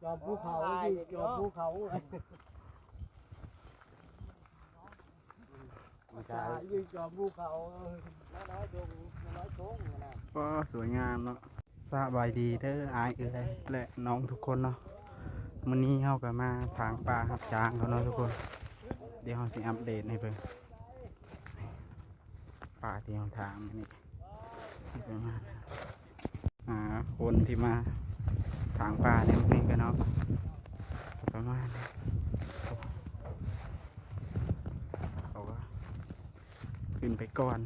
ຈອມພູເຂົາ ຢູ່ຈອມພູເຂົາ ມາສາຍຢູ່ຈອມພູເຂົາ ນ້ອຍດົງ ນ້ອຍໂຂງນະ. ກໍສວຍງາມເນາະ. ສະບາຍດີເດີອ້າຍເອື້ອຍ ແລະ ນ້ອງທຸກຄົນເນາະ. ມື້ນີ້ເຮົາກໍມາຖາງປ່າຮັບຈ້າງເຂົາເນາະທຸກຄົນ. ດຽວເຮົາຊິອັບເດດໃຫ້ເບິ່ງ ປ່າທີ່ເຮົາຖາງມື້ນີ້ ຊິປະມານ ອ່າ ຄົນທີ່ມາຖາງປ່າໃນມື້ນີ້ກໍເນາະ ປະມານນີ້ ເຂົາກໍຂຶ້ນໄປກ່ອນ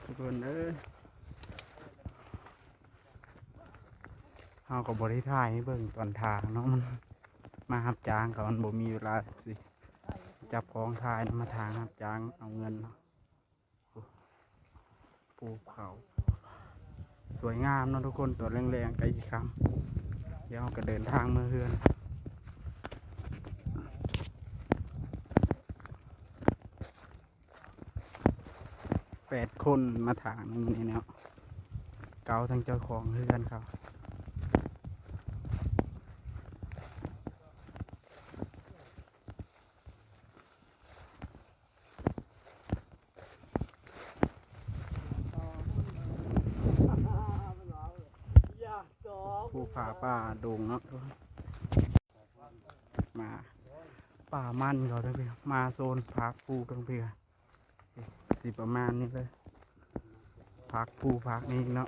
ທຸກຄົນເອີຍ. ເຮົາກໍບໍ່ໄດ້ຖ່າຍໃຫ້ເບິ່ງຕອນທາງເນາະ ມັນມາຮັບຈ້າງເຂົາ ມັນບໍ່ມີເວລາຊິຈັບກ້ອງຖ່າຍນຳ ມາທາງຮັບຈ້າງເອົາເງິນເນາະ. ພູເຂົາສວຍງາມເນາະທຸກຄົນ ຕອນແລງໆ ໃກ້ຊິຄ່ຳ ດຽວເຮົາກໍເດີນທາງເມືອເຮືອນ. ແປດຄົນມາຖາງມື້ນີ້ເນາະ ເກົ້າທັງເຈົ້າຂອງເຮືອນເຂົາ ພູຜາປ່າດົງເນາະ ມາປ່າມັນເຂົາເດີ ມາໂຊນພາກພູເທິງພີ້ ຊິປະມານນີ້ເລີຍ ພາກພູພາກນີ້ເນາະ.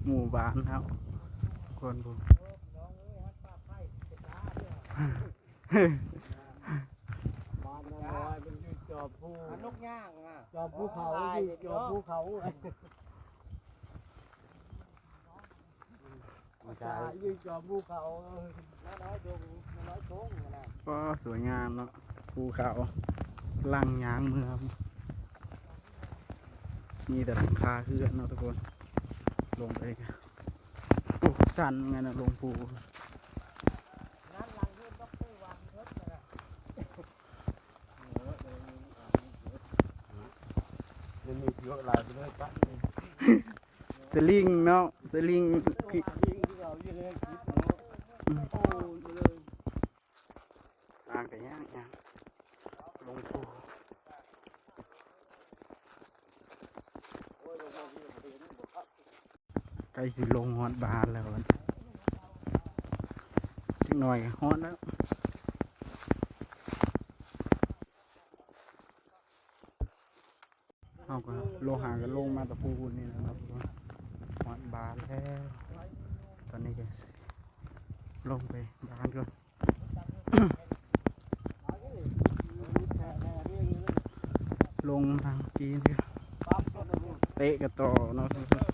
ໝູ່ບ້ານເຮົາ ຄົນຜູ້ ບ້ານນ້ອຍມັນຢູ່ຈອມພູ ອັນນົກຍ່າງນະ ຈອມພູເຂົາ ຢູ່ຈອມພູເຂົາ ມາສາຍຢູ່ຈອມພູເຂົາ ນ້ອຍດົງ ນ້ອຍໂຂງນະ. ກໍສວຍງາມເນາະ ພູເຂົາ ຫຼັງຍ່າງເມືອ ມີແຕ່ຫຼັງຄາເຮືອນເນາະທຸກຄົນ ລົງໄປ ໂອ້ ຊັນເໝືອນກັນນະ ລົງພູ ນັ້ນຫຼັງເຮືອນດັອກເຕີວັນເທີດນະ. ມັນມີເຍອະຫຼາຍເລີຍປະ ສະລິງເນາະ ສະລິງ ສະລິງຄືເຮົາຢູ່ໃນຄລິບເນາະ ອືມ ໂອ້ຍ ທາງກໍຍາກ ຍາກ ລົງພູ ໃກ້ຊິລົງຮອດບ້ານແລ້ວ ຈັກໜ້ອຍກໍຮອດແລ້ວ. ເຮົາກໍລົງ ຫາກໍລົງມາແຕ່ພູພຸ້ນນີ້ແຫຼະເນາະ ຮອດບ້ານແລ້ວ ຕອນນີ້ກໍລົງໄປບ້ານກ່ອນ ລົງທາງກີ້ ເຕະກັນຕໍ່ເນາະ.